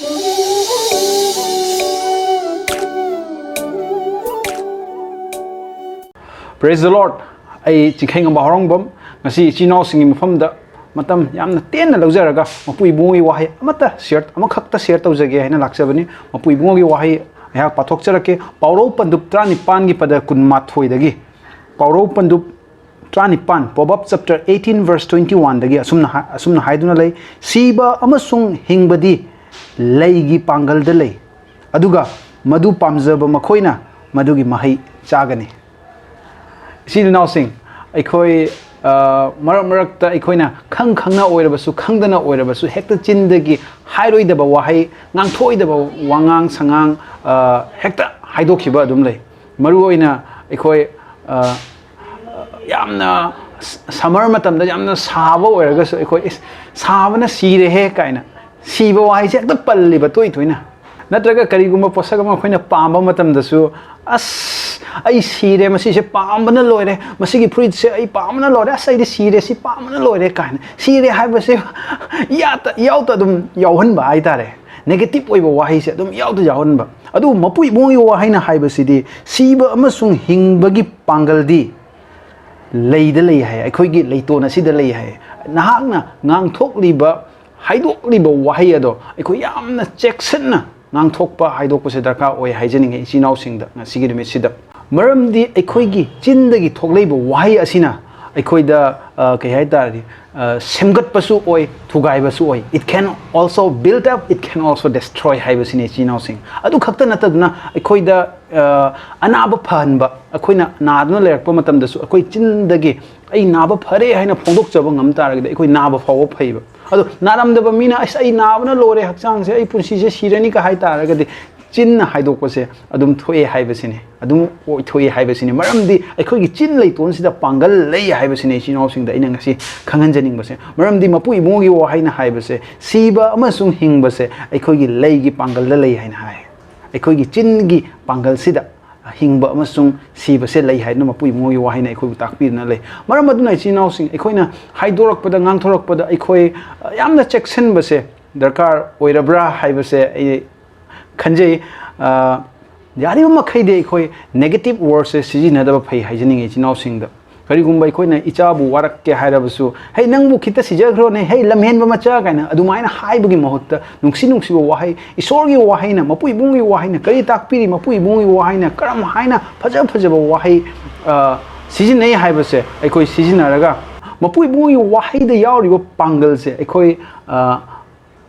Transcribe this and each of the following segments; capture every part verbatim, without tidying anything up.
Praise the Lord. ꯑꯩ ꯆꯤꯡꯈꯩꯉꯝꯕ ꯍꯧꯔꯥꯡꯕꯝ꯫ ꯉꯁꯤ ꯏꯆꯤꯟ ꯏꯅꯥꯎꯁꯤꯡꯒꯤ ꯃꯐꯝꯗ ꯃꯇꯝ ꯌꯥꯝꯅ ꯇꯦꯟꯅ ꯂꯧꯖꯔꯒ ꯃꯄꯨ ꯏꯕꯨꯡꯉꯣꯒꯤ ꯋꯥꯍꯩ ꯑꯃꯠꯇ ꯁꯤꯌꯔ ꯑꯃꯈꯛꯇ ꯁꯤꯌꯔ ꯇꯧꯖꯒꯦ ꯍꯥꯏꯅ ꯂꯥꯛꯆꯕꯅꯤ꯫ ꯃꯄꯨ ꯏꯕꯨꯡꯉꯣꯒꯤ ꯋꯥꯍꯩ ꯑꯩꯍꯥꯛ ꯄꯥꯊꯣꯛꯆꯔꯛꯀꯦ꯫ ꯄꯥꯎꯔꯧ ꯄꯟꯗꯨꯞ ꯇꯔꯥꯅꯤꯄꯥꯟꯒꯤ ꯄꯗ ꯀꯨꯟꯃꯥꯊꯣꯏꯗꯒꯤ, ꯄꯥꯎꯔꯧ ꯄꯟꯗꯨꯞ ꯇꯔꯥꯅꯤꯄꯥꯟ, Proverbs chapter eighteen verse twenty one ꯗꯒꯤ ꯑꯁꯨꯝꯅ ꯍꯥꯏ-, ꯑꯁꯨꯝꯅ ꯍꯥꯏꯗꯨꯅ ꯂꯩ, "ꯁꯤꯕ ꯑꯃꯁꯨꯡ ꯍꯤꯡꯕꯗꯤ ꯂꯩꯒꯤ ꯄꯥꯡꯒꯜꯗ ꯂꯩ, ꯑꯗꯨꯒ ꯃꯗꯨ ꯄꯥꯝꯖꯕ ꯃꯈꯣꯏꯅ ꯃꯗꯨꯒꯤ ꯃꯍꯩ ꯆꯥꯒꯅꯤ"꯫ ꯏꯆꯤꯜ ꯏꯅꯥꯎꯁꯤꯡ, ꯑꯩꯈꯣꯏ, ꯑ, ꯃꯔꯛ ꯃꯔꯛꯇ ꯑꯩꯈꯣꯏꯅ ꯈꯪ ꯈꯪꯅ ꯑꯣꯏꯔꯕꯁꯨ, ꯈꯪꯗꯅ ꯑꯣꯏꯔꯕꯁꯨ, ꯍꯦꯛꯇ ꯆꯤꯟꯗꯒꯤ ꯍꯥꯏꯔꯣꯏꯗꯕ ꯋꯥꯍꯩ, ꯉꯥꯡꯊꯣꯛꯑꯣꯏꯗꯕ ꯋꯥꯉꯥꯡ ꯁꯉꯥꯡ, ꯑ, ꯍꯦꯛꯇ ꯍꯥꯏꯗꯣꯛꯈꯤꯕ ꯑꯗꯨꯝ ꯂꯩ꯫ ꯃꯔꯨ ꯑꯣꯏꯅ ꯑꯩꯈꯣꯏ, ꯑ, ꯌꯥꯝꯅ ꯁ-, ꯁꯝꯃꯔ ꯃꯇꯝꯗ ꯌꯥꯝꯅ ꯁꯥꯕ ꯑꯣꯏꯔꯒꯁꯨ ꯑꯩꯈꯣꯏ, "ꯏꯁ, ꯁꯥꯕꯅ ꯁꯤꯔꯦꯍꯦ" ꯀꯥꯏꯅ, ꯁꯤꯕ ꯋꯥꯍꯩꯁꯦ ꯍꯦꯛꯇ ꯄꯜꯂꯤꯕ ꯇꯣꯏ ꯇꯣꯏꯅ꯫ ꯅꯠꯇ꯭ꯔꯒ ꯀꯔꯤꯒꯨꯝꯕ ꯄꯣꯠꯁꯛ ꯑꯃ ꯑꯩꯈꯣꯏꯅ ꯄꯥꯝꯕ ꯃꯇꯝꯗꯁꯨ, "ꯑꯁ, ꯑꯩ ꯁꯤꯔꯦ, ꯃꯁꯤꯁꯦ ꯄꯥꯝꯕꯅ ꯂꯣꯏꯔꯦ, ꯃꯁꯤꯒꯤ ꯐꯨꯔꯤꯠꯁꯦ ꯑꯩ ꯄꯥꯝꯕꯅ ꯂꯣꯏꯔꯦ, ꯑꯁ, ꯑꯩꯗꯤ ꯁꯤꯔꯦ, ꯁꯤ ꯄꯥꯝꯕꯅ ꯂꯣꯏꯔꯦ" ꯀꯥꯏꯅ, ꯁꯤꯔꯦ ꯍꯥꯏꯕꯁꯦ ꯏꯌꯥꯗ, ꯏꯌꯥꯎꯗ ꯑꯗꯨꯝ ꯌꯥꯎꯍꯟꯕ ꯍꯥꯏꯇꯥꯔꯦ꯫ ꯅꯦꯒꯦꯇꯤꯞ ꯑꯣꯏꯕ ꯋꯥꯍꯩꯁꯦ ꯑꯗꯨꯝ ꯌꯥꯎꯗ ꯌꯥꯎꯍꯟꯕ꯫ ꯑꯗꯨꯕꯨ ꯃꯄꯨ ꯏꯕꯨꯡꯒꯤ ꯋꯥꯍꯩꯅ ꯍꯥꯏꯕꯁꯤꯗꯤ, "ꯁꯤꯕ ꯑꯃꯁꯨꯡ ꯍꯤꯡꯕꯒꯤ ꯄꯥꯡꯒꯜꯗꯤ ꯂꯩꯗ ꯂꯩ" ꯍꯥꯏ, ꯑꯩꯈꯣꯏꯒꯤ ꯂꯩꯇꯣꯟ ꯑꯁꯤꯗ ꯂꯩ ꯍꯥꯏ꯫ ꯅꯍꯥꯛꯅ ꯉꯥꯡꯊꯣꯛꯂꯤꯕ, ꯍꯥꯏꯗꯣꯛꯂꯤꯕ ꯋꯥꯍꯩ ꯑꯗꯣ ꯑꯩꯈꯣꯏ ꯌꯥꯝꯅ ꯆꯦꯛꯁꯤꯟꯅ ꯉꯥꯡꯊꯣꯛꯄ, ꯍꯥꯏꯗꯣꯛꯄꯁꯦ ꯗꯔꯀꯥꯔ ꯑꯣꯏ ꯍꯥꯏꯖꯅꯤꯡꯉꯤ ꯏꯆꯤꯟ ꯏꯅꯥꯎꯁꯤꯡꯗ ꯉꯁꯤꯒꯤ ꯅꯨꯃꯤꯠꯁꯤꯗ꯫ ꯃꯔꯝꯗꯤ ꯑꯩꯈꯣꯏꯒꯤ ꯆꯤꯟꯗꯒꯤ ꯊꯣꯛꯂꯛꯏꯕ ꯋꯥꯍꯩ ꯑꯁꯤꯅ ꯑꯩꯈꯣꯏꯗ, ꯑ, ꯀꯩ ꯍꯥꯏ ꯇꯥꯔꯗꯤ, ꯑ, ꯁꯦꯝꯒꯠꯄꯁꯨ ꯑꯣꯏ, ꯊꯨꯒꯥꯏꯕꯁꯨ ꯑꯣꯏ꯫ It can also build up, it can also destroy ꯍꯥꯏꯕꯁꯤꯅꯤ ꯏꯆꯤꯟ ꯏꯅꯥꯎꯁꯤꯡ꯫ ꯑꯗꯨ ꯈꯛꯇ ꯅꯠꯇꯗꯨꯅ ꯑꯩꯈꯣꯏꯗ, ꯑ, ꯑꯅꯥꯕ ꯐꯍꯟꯕ, ꯑꯩꯈꯣꯏꯅ ꯅꯥꯗꯨꯅ ꯂꯩꯔꯛꯄ ꯃꯇꯝꯗꯁꯨ ꯑꯩꯈꯣꯏ ꯆꯤꯟꯗꯒꯤ "ꯑꯩ ꯅꯥꯕ ꯐꯔꯦ" ꯍꯥꯏꯅ ꯐꯣꯡꯗꯣꯛꯆꯕ ꯉꯝ ꯇꯥꯔꯒꯗꯤ ꯑꯩꯈꯣꯏ ꯅꯥꯕ ꯐꯥꯎꯕ ꯐꯩꯕ꯫ ꯑꯗꯣ ꯅꯥꯔꯝꯗꯕ ꯃꯤꯅ "ꯑꯁ, ꯑꯩ ꯅꯥꯕꯅ ꯂꯣꯏꯔꯦ, ꯍꯛꯆꯥꯡꯁꯦ, ꯑꯩ ꯄꯨꯟꯁꯤꯁꯦ ꯁꯤꯔꯅꯤꯒ" ꯍꯥꯏ ꯇꯥꯔꯒꯗꯤ ꯆꯤꯟꯅ ꯍꯥꯏꯗꯣꯛꯄꯁꯦ ꯑꯗꯨꯝ ꯊꯣꯛꯑꯦ ꯍꯥꯏꯕꯁꯤꯅꯤ, ꯑꯗꯨꯝ ꯑꯣꯏꯊꯣꯛꯑꯦ ꯍꯥꯏꯕꯁꯤꯅꯤ꯫ ꯃꯔꯝꯗꯤ ꯑꯩꯈꯣꯏꯒꯤ ꯆꯤꯟ ꯂꯩꯇꯣꯟꯁꯤꯗ ꯄꯥꯡꯒꯜ ꯂꯩ ꯍꯥꯏꯕꯁꯤꯅꯤ ꯏꯆꯤꯟ ꯏꯅꯥꯎꯁꯤꯡꯗ ꯑꯩꯅ ꯉꯁꯤ ꯈꯪꯍꯟꯖꯅꯤꯡꯕꯁꯦ꯫ ꯃꯔꯝꯗꯤ ꯃꯄꯨ ꯏꯕꯨꯡꯒꯤ ꯋꯥꯍꯩꯅ ꯍꯥꯏꯕꯁꯦ, "ꯁꯤꯕ ꯑꯃꯁꯨꯡ ꯍꯤꯡꯕꯁꯦ ꯑꯩꯈꯣꯏꯒꯤ ꯂꯩꯒꯤ ꯄꯥꯡꯒꯜꯗ ꯂꯩ" ꯍꯥꯏꯅ ꯍꯥꯏ꯫ ꯑꯩꯈꯣꯏꯒꯤ ꯆꯤꯟꯒꯤ ꯄꯥꯡꯒꯜꯁꯤꯗ ꯍꯤꯡꯕ ꯑꯃꯁꯨꯡ ꯁꯤꯕꯁꯦ ꯂꯩ ꯍꯥꯏꯗꯨꯅ ꯃꯄꯨ ꯏꯕꯨꯡꯒꯤ ꯋꯥꯍꯩꯅ ꯑꯩꯈꯣꯏꯕꯨ ꯇꯥꯛꯄꯤꯗꯨꯅ ꯂꯩ꯫ ꯃꯔꯝ ꯑꯗꯨꯅ ꯏꯆꯤꯟ ꯏꯅꯥꯎꯁꯤꯡ, ꯑꯩꯈꯣꯏꯅ ꯍꯥꯏꯗꯣꯔꯛꯄꯗ, ꯉꯥꯡꯊꯣꯔꯛꯄꯗ ꯑꯩꯈꯣꯏ, ꯑ, ꯌꯥꯝꯅ ꯆꯦꯛꯁꯤꯟꯕꯁꯦ ꯗꯔꯀꯥꯔ ꯑꯣꯏꯔꯕ꯭ꯔꯥ ꯍꯥꯏꯕꯁꯦ ꯑꯩ ꯈꯟꯖꯩ꯫ ꯑ, ꯌꯥꯔꯤꯕ ꯃꯈꯩꯗꯤ ꯑꯩꯈꯣꯏ negative wordꯁꯦ ꯁꯤꯖꯤꯟꯅꯗꯕ ꯐꯩ ꯍꯥꯏꯖꯅꯤꯡꯉꯤ ꯏꯆꯤꯟ ꯏꯅꯥꯎꯁꯤꯡꯗ꯫ ꯀꯔꯤꯒꯨꯝꯕ ꯑꯩꯈꯣꯏꯅ ꯏꯆꯥꯕꯨ ꯋꯥꯔꯛꯀꯦ ꯍꯥꯏꯔꯕꯁꯨ, "ꯍꯩ, ꯅꯪꯕꯨ ꯈꯤꯇ ꯁꯤꯖꯈ꯭ꯔꯣꯅꯦ, ꯍꯩ, ꯂꯝꯍꯦꯟꯕ ꯃꯆꯥ" ꯀꯥꯏꯅ ꯑꯗꯨꯃꯥꯏꯅ ꯍꯥꯏꯕꯒꯤ ꯃꯍꯨꯠꯇ, ꯅꯨꯡꯁꯤ ꯅꯨꯡꯁꯤꯕ ꯋꯥꯍꯩ, ꯏꯁꯣꯔꯒꯤ ꯋꯥꯍꯩꯅ, ꯃꯄꯨ ꯏꯕꯨꯡꯒꯤ ꯋꯥꯍꯩꯅ ꯀꯔꯤ ꯇꯥꯛꯄꯤꯔꯤ, ꯃꯄꯨ ꯏꯕꯨꯡꯒꯤ ꯋꯥꯍꯩꯅ ꯀꯔꯝ ꯍꯥꯏꯅ ꯐꯖ ꯐꯖꯕ ꯋꯥꯍꯩ, ꯑ, ꯁꯤꯖꯤꯟꯅꯩ ꯍꯥꯏꯕꯁꯦ ꯑꯩꯈꯣꯏ ꯁꯤꯖꯤꯟꯅꯔꯒ, ꯃꯄꯨ ꯏꯕꯨꯡꯒꯤ ꯋꯥꯍꯩꯗ ꯌꯥꯎꯔꯤꯕ ꯄꯥꯡꯒꯜꯁꯦ ꯑꯩꯈꯣꯏ, ꯑ,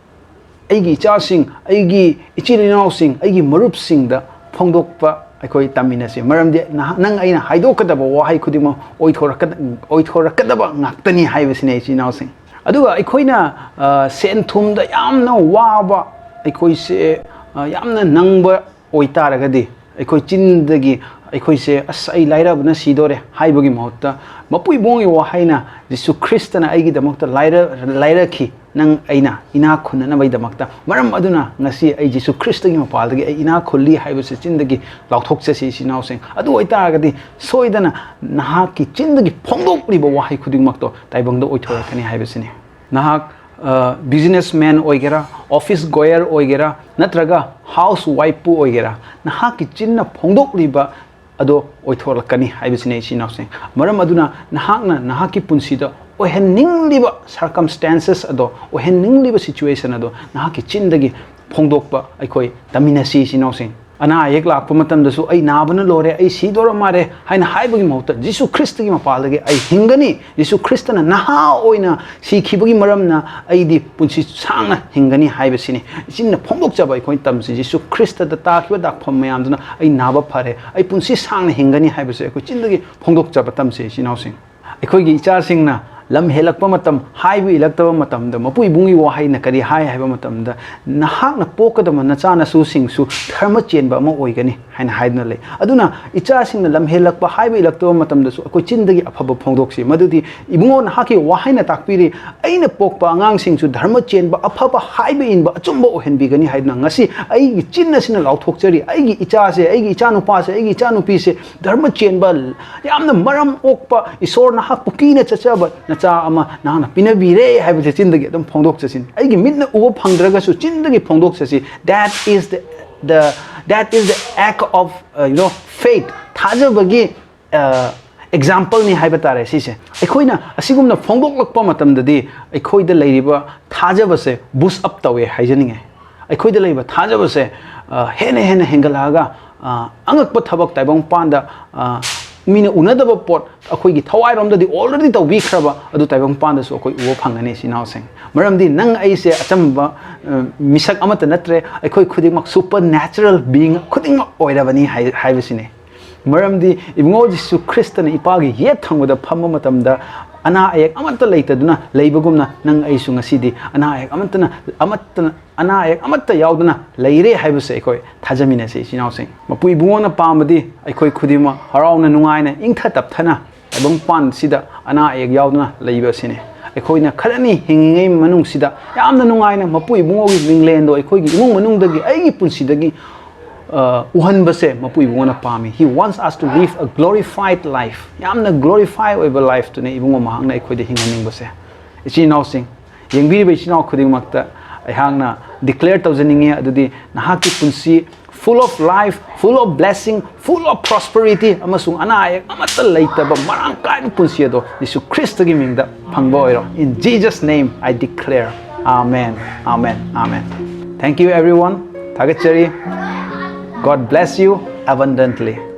ꯑꯩꯒꯤ ꯏꯆꯥꯁꯤꯡ, ꯑꯩꯒꯤ ꯏꯆꯤꯜ ꯏꯅꯥꯎꯁꯤꯡ, ꯑꯩꯒꯤ ꯃꯔꯨꯞꯁꯤꯡꯗ ꯐꯣꯡꯗꯣꯛꯄ ꯑꯩꯈꯣꯏ ꯇꯝꯃꯤꯟꯅꯁꯤ꯫ ꯃꯔꯝꯗꯤ ꯅꯍꯥꯛ, ꯅꯪ ꯑꯩꯅ ꯍꯥꯏꯗꯣꯛꯀꯗꯕ ꯋꯥꯍꯩ ꯈꯨꯗꯤꯡꯃꯛ ꯑꯣꯏꯊꯣꯔꯛꯀꯗ-, ꯑꯣꯏꯊꯣꯔꯛꯀꯗꯕ ꯉꯥꯛꯇꯅꯤ ꯍꯥꯏꯕꯁꯤꯅꯤ, ꯏꯆꯤꯟ ꯏꯅꯥꯎꯁꯤꯡ꯫ ꯑꯗꯨꯒ ꯑꯩꯈꯣꯏꯅ, ꯑ, ꯁꯦꯟ ꯊꯨꯝꯗ ꯌꯥꯝꯅ ꯋꯥꯕ, ꯑꯩꯈꯣꯏꯁꯦ, ꯑ, ꯌꯥꯝꯅ ꯅꯪꯕ ꯑꯣꯏꯇꯥꯔꯒꯗꯤ, ꯑꯩꯈꯣꯏ ꯆꯤꯟꯗꯒꯤ ꯑꯩꯈꯣꯏꯁꯦ, "ꯑꯁ, ꯑꯩ ꯂꯥꯏꯔꯕꯅ ꯁꯤꯗꯣꯔꯦ" ꯍꯥꯏꯕꯒꯤ ꯃꯍꯨꯠꯇ, ꯃꯄꯨ ꯏꯕꯨꯡꯒꯤ ꯋꯥꯍꯩꯅ, "ꯖꯤꯁꯨ ꯈ꯭ꯔꯤꯁꯇꯅ ꯑꯩꯒꯤꯗꯃꯛꯇ ꯂꯥꯏꯔ-, ꯂꯥꯏꯔꯈꯤ, ꯅꯪ ꯑꯩꯅ ꯏꯅꯥꯛ ꯈꯨꯟꯅꯅꯕꯒꯤꯗꯃꯛꯇ, ꯃꯔꯝ ꯑꯗꯨꯅ ꯉꯁꯤ ꯑꯩ ꯖꯤꯁꯨ ꯈ꯭ꯔꯤꯁꯇꯒꯤ ꯃꯄꯥꯜꯗꯒꯤ ꯑꯩ ꯏꯅꯥꯛ ꯈꯨꯜꯂꯤ" ꯍꯥꯏꯕꯁꯤ ꯆꯤꯟꯗꯒꯤ ꯂꯥꯎꯊꯣꯛꯆꯁꯤ, ꯏꯆꯤꯟ ꯏꯅꯥꯎꯁꯤꯡ꯫ ꯑꯗꯨ ꯑꯣꯏꯇꯥꯔꯒꯗꯤ ꯁꯣꯏꯗꯅ ꯅꯍꯥꯛꯀꯤ ꯆꯤꯟꯗꯒꯤ ꯐꯣꯡꯗꯣꯛꯂꯤꯕ ꯋꯥꯍꯩ ꯈꯨꯗꯤꯡꯃꯛꯇꯣ ꯇꯥꯏꯕꯪꯗ ꯑꯣꯏꯊꯣꯔꯛꯀꯅꯤ ꯍꯥꯏꯕꯁꯤꯅꯤ꯫ ꯅꯍꯥꯛ, ꯑ, businessman ꯑꯣꯏꯒꯦꯔꯥ, office goer ꯑꯣꯏꯒꯦꯔꯥ, ꯅꯠꯇ꯭ꯔꯒ house wife ꯄꯨ ꯑꯣꯏꯒꯦꯔꯥ, ꯅꯍꯥꯛꯀꯤ ꯆꯤꯟꯅ ꯐꯣꯡꯗꯣꯛꯂꯤꯕ ꯑꯗꯣ ꯑꯣꯏꯊꯣꯔꯛꯀꯅꯤ ꯍꯥꯏꯕꯁꯤꯅꯤ, ꯏꯆꯤꯟ ꯏꯅꯥꯎꯁꯤꯡ꯫ ꯃꯔꯝ ꯑꯗꯨꯅ ꯅꯍꯥꯛꯅ ꯅꯍꯥꯛꯀꯤ ꯄꯨꯟꯁꯤꯗ ꯑꯣꯏꯍꯟꯅꯤꯡꯂꯤꯕ circumstances ꯑꯗꯣ, ꯑꯣꯏꯍꯟꯅꯤꯡꯂꯤꯕ situation ꯑꯗꯣ ꯅꯍꯥꯛꯀꯤ ꯆꯤꯟꯗꯒꯤ ꯐꯣꯡꯗꯣꯛꯄ ꯑꯩꯈꯣꯏ ꯇꯝꯃꯤꯟꯅꯁꯤ, ꯏꯆꯤꯟ ꯏꯅꯥꯎꯁꯤꯡ꯫ ꯑꯅꯥ ꯑꯌꯦꯛ ꯂꯥꯛꯄ ꯃꯇꯝꯗꯁꯨ, "ꯑꯩ ꯅꯥꯕꯅ ꯂꯣꯏꯔꯦ, ꯑꯩ ꯁꯤꯗꯣꯔ ꯃꯥꯜꯂꯦ" ꯍꯥꯏꯅ ꯍꯥꯏꯕꯒꯤ ꯃꯍꯨꯠꯇ, "ꯖꯤꯁꯨ ꯈ꯭ꯔꯤꯁꯇꯒꯤ ꯃꯄꯥꯜꯗꯒꯤ ꯑꯩ ꯍꯤꯡꯒꯅꯤ, ꯖꯤꯁꯨ ꯈ꯭ꯔꯤꯁꯇꯅ ꯅꯍꯥ ꯑꯣꯏꯅ ꯁꯤꯈꯤꯕꯒꯤ ꯃꯔꯝꯅ ꯑꯩꯗꯤ ꯄꯨꯟꯁꯤ ꯁꯥꯡꯅ ꯍꯤꯡꯒꯅꯤ" ꯍꯥꯏꯕꯁꯤꯅꯤ꯫ ꯏꯆꯤꯟꯅ ꯐꯣꯡꯗꯣꯛꯆꯕ ꯑꯩꯈꯣꯏꯅ ꯇꯝꯁꯤ꯫ ꯖꯤꯁꯨ ꯈ꯭ꯔꯤꯁꯇꯗ ꯇꯥꯈꯤꯕ ꯗꯥꯛꯐꯝ ꯃꯌꯥꯝꯗꯨꯅ ꯑꯩ ꯅꯥꯕ ꯐꯔꯦ, ꯑꯩ ꯄꯨꯟꯁꯤ ꯁꯥꯡꯅ ꯍꯤꯡꯒꯅꯤ ꯍꯥꯏꯕꯁꯦ ꯑꯩꯈꯣꯏ ꯆꯤꯟꯗꯒꯤ ꯐꯣꯡꯗꯣꯛꯆꯕ ꯇꯝꯁꯤ, ꯏꯆꯤꯟ ꯏꯅꯥꯎꯁꯤꯡ꯫ ꯑꯩꯈꯣꯏꯒꯤ ꯏꯆꯥꯁꯤꯡꯅ ꯂꯝ ꯍꯦꯜꯂꯛꯄ ꯃꯇꯝ, ꯍꯥꯏꯕ ꯏꯜꯂꯛꯇꯕ ꯃꯇꯝꯗ ꯃꯄꯨ ꯏꯕꯨꯡꯒꯤ ꯋꯥꯍꯩꯅ ꯀꯔꯤ ꯍꯥꯏ ꯍꯥꯏꯕ ꯃꯇꯝꯗ, "ꯅꯍꯥꯛꯅ ꯄꯣꯛꯀꯗꯕ ꯅꯆꯥꯅꯁꯨꯁꯤꯡꯁꯨ ꯙꯔꯃ ꯆꯦꯟꯕ ꯑꯃ ꯑꯣꯏꯒꯅꯤ" ꯍꯥꯏꯅ ꯍꯥꯏꯗꯨꯅ ꯂꯩ꯫ ꯑꯗꯨꯅ ꯏꯆꯥꯁꯤꯡꯅ ꯂꯝ ꯍꯦꯜꯂꯛꯄ, ꯍꯥꯏꯕ ꯏꯜꯂꯛꯇꯕ ꯃꯇꯝꯗꯁꯨ ꯑꯩꯈꯣꯏ ꯆꯤꯟꯗꯒꯤ ꯑꯐꯕ ꯐꯣꯡꯗꯣꯛꯁꯤ꯫ ꯃꯗꯨꯗꯤ, "ꯏꯕꯨꯡꯉꯣ, ꯅꯍꯥꯛꯀꯤ ꯋꯥꯍꯩꯅ ꯇꯥꯛꯄꯤꯔꯤ, ꯑꯩꯅ ꯄꯣꯛꯄ ꯑꯉꯥꯡꯁꯤꯡꯁꯨ ꯙꯔꯃ ꯆꯦꯟꯕ, ꯑꯐꯕ, ꯍꯥꯏꯕ ꯏꯟꯕ, ꯑꯆꯨꯝꯕ ꯑꯣꯏꯍꯟꯕꯤꯒꯅꯤ" ꯍꯥꯏꯗꯨꯅ ꯉꯁꯤ ꯑꯩꯒꯤ ꯆꯤꯟ ꯑꯁꯤꯅ ꯂꯥꯎꯊꯣꯛꯆꯔꯤ꯫ ꯑꯩꯒꯤ ꯏꯆꯥꯁꯦ, ꯑꯩꯒꯤ ꯏꯆꯥꯅꯨꯄꯥꯁꯦ, ꯑꯩꯒꯤ ꯏꯆꯥꯅꯨꯄꯤꯁꯦ ꯙꯔꯃ ꯆꯦꯟꯕ, ꯌꯥꯝꯅ ꯃꯔꯝ ꯑꯣꯛꯄ, ꯏꯁꯣꯔ ꯅꯍꯥꯛꯄꯨ ꯀꯤꯅ ꯆꯠꯆꯕ ꯅꯆꯥ ꯃꯆꯥ ꯑꯃ ꯅꯍꯥꯛꯅ ꯄꯤꯅꯕꯤꯔꯦ ꯍꯥꯏꯕꯁꯦ ꯆꯤꯟꯗꯒꯤ ꯑꯗꯨꯝ ꯐꯣꯡꯗꯣꯛꯆꯁꯤꯟ꯫ ꯑꯩꯒꯤ ꯃꯤꯠꯅ ꯎꯕ ꯐꯪꯗ꯭ꯔꯒꯁꯨ ꯆꯤꯟꯗꯒꯤ ꯐꯣꯡꯗꯣꯛꯆꯁꯤ꯫ That is the, the, that is the act of, uh, you know, faith. ꯊꯥꯖꯕꯒꯤ ꯑꯦꯛꯖꯥꯝꯄꯜꯅꯤ ꯍꯥꯏꯕ ꯇꯥꯔꯦ ꯁꯤꯁꯦ꯫ ꯑꯩꯈꯣꯏꯅ ꯑꯁꯤꯒꯨꯝꯅ ꯐꯣꯡꯗꯣꯛꯂꯛꯄ ꯃꯇꯝꯗꯗꯤ ꯑꯩꯈꯣꯏꯗ ꯂꯩꯔꯤꯕ ꯊꯥꯖꯕꯁꯦ ꯕꯨꯁ ꯑꯞ ꯇꯧꯋꯦ ꯍꯥꯏꯖꯅꯤꯡꯉꯦ꯫ ꯑꯩꯈꯣꯏꯗ ꯂꯩꯕ ꯊꯥꯖꯕꯁꯦ, ꯑ, ꯍꯦꯟꯅ ꯍꯦꯟꯅ ꯍꯦꯟꯒꯠꯂꯛꯑꯒ, ꯑ, ꯑꯉꯛꯄ ꯊꯕꯛ ꯇꯥꯏꯕꯪꯄꯥꯟꯗ, ꯑ, ꯃꯤꯅ ꯎꯅꯗꯕ ꯄꯣꯠ ꯑꯩꯈꯣꯏꯒꯤ ꯊꯋꯥꯏꯔꯣꯝꯗꯗꯤ already ꯇꯧꯕꯤꯈ꯭ꯔꯕ ꯑꯗꯨ ꯇꯥꯏꯕꯪꯄꯥꯟꯗꯁꯨ ꯑꯩꯈꯣꯏ ꯎꯕ ꯐꯪꯒꯅꯤ, ꯏꯆꯤꯟ ꯏꯅꯥꯎꯁꯤꯡ꯫ ꯃꯔꯝꯗꯤ ꯅꯪ ꯑꯩꯁꯦ ꯑꯆꯝꯕ, ꯑ, ꯃꯤꯁꯛ ꯑꯃꯠꯇ ꯅꯠꯇ꯭ꯔꯦ, ꯑꯩꯈꯣꯏ ꯈꯨꯗꯤꯡꯃꯛ supernatural being ꯈꯨꯗꯤꯡꯃꯛ ꯑꯣꯏꯔꯕꯅꯤ ꯍꯥꯏ-, ꯍꯥꯏꯕꯁꯤꯅꯤ꯫ ꯃꯔꯝꯗꯤ ꯏꯕꯨꯡꯉꯣ ꯖꯤꯁꯨ ꯈ꯭ꯔꯤꯁꯇꯅ ꯏꯄꯥꯒꯤ ꯌꯦꯠ ꯊꯪꯕꯗ ꯐꯝꯕ ꯃꯇꯝꯗ ꯑꯅꯥ ꯑꯌꯦꯛ ꯑꯃꯠꯇ ꯂꯩꯇꯗꯨꯅ ꯂꯩꯕꯒꯨꯝꯅ ꯅꯪ ꯑꯩꯁꯨ ꯉꯁꯤꯗꯤ ꯑꯅꯥ ꯑꯌꯦꯛ ꯑꯃꯠꯇꯅ, ꯑꯃꯠꯇꯅ, ꯑꯅꯥ ꯑꯌꯦꯛ ꯑꯃꯠꯇ ꯌꯥꯎꯗꯅ ꯂꯩꯔꯦ ꯍꯥꯏꯕꯁꯦ ꯑꯩꯈꯣꯏ ꯊꯥꯖꯃꯤꯟꯅꯁꯤ, ꯏꯆꯤꯟ ꯏꯅꯥꯎꯁꯤꯡ꯫ ꯃꯄꯨ ꯏꯕꯨꯡꯉꯣꯅ ꯄꯥꯝꯕꯗꯤ ꯑꯩꯈꯣꯏ ꯈꯨꯗꯤꯡꯃꯛ ꯍꯔꯥꯎꯅ ꯅꯨꯡꯉꯥꯏꯅ ꯏꯪꯊ ꯇꯞꯊꯅ ꯇꯥꯏꯕꯪꯄꯥꯟꯁꯤꯗ ꯑꯅꯥ ꯑꯌꯦꯛ ꯌꯥꯎꯗꯅ ꯂꯩꯕ ꯑꯁꯤꯅꯤ꯫ ꯑꯩꯈꯣꯏꯅ ꯈꯔꯅꯤ ꯍꯤꯡꯉꯤꯉꯩ ꯃꯅꯨꯡꯁꯤꯗ ꯌꯥꯝꯅ ꯅꯨꯡꯉꯥꯏꯅ ꯃꯄꯨ ꯏꯕꯨꯡꯉꯣꯒꯤ ꯃꯤꯡꯂꯦꯟꯗꯣ ꯑꯩꯈꯣꯏꯒꯤ ꯏꯃꯨꯡ ꯃꯅꯨꯡꯗꯒꯤ, ꯑꯩꯒꯤ ꯄꯨꯟꯁꯤꯗꯒꯤ, ꯑ, ꯎꯍꯟꯕꯁꯦ ꯃꯄꯨ ꯏꯕꯨꯡꯉꯣꯅ ꯄꯥꯝꯃꯤ꯫ He wants us to live a glorified life. ꯌꯥꯝꯅ glorify ꯑꯣꯏꯕ ꯂꯥꯏꯐꯇꯨꯅꯦ ꯏꯕꯨꯡꯉꯣ ꯃꯍꯥꯛꯅ ꯑꯩꯈꯣꯏꯗ ꯍꯤꯡꯍꯟꯅꯤꯡꯕꯁꯦ꯫ ꯏꯆꯤꯟ ꯏꯅꯥꯎꯁꯤꯡ, ꯌꯦꯡꯕꯤꯔꯤꯕ ꯏꯆꯤꯟ ꯏꯅꯥꯎ ꯈꯨꯗꯤꯡꯃꯛꯇ ꯑꯩꯍꯥꯛꯅ declare ꯇꯧꯖꯅꯤꯡꯉꯤ, ꯑꯗꯨꯗꯤ ꯅꯍꯥꯛꯀꯤ ꯄꯨꯟꯁꯤ full of life, full of blessing, full of prosperity ꯑꯃꯁꯨꯡ ꯑꯅꯥ ꯑꯌꯦꯛ ꯑꯃꯠꯇ ꯂꯩꯇꯕ ꯃꯔꯥꯡ ꯀꯥꯏꯕ ꯄꯨꯟꯁꯤ ꯑꯗꯣ ꯌꯤꯁꯨ ꯈ꯭ꯔꯤꯁꯇꯒꯤ ꯃꯤꯡꯗ ꯐꯪꯕ ꯑꯣꯏꯔꯣ꯫ In Jesus' name I declare. Amen. Amen. Amen. Thank you everyone. ꯊꯥꯒꯠꯆꯔꯤ꯫ God bless you abundantly.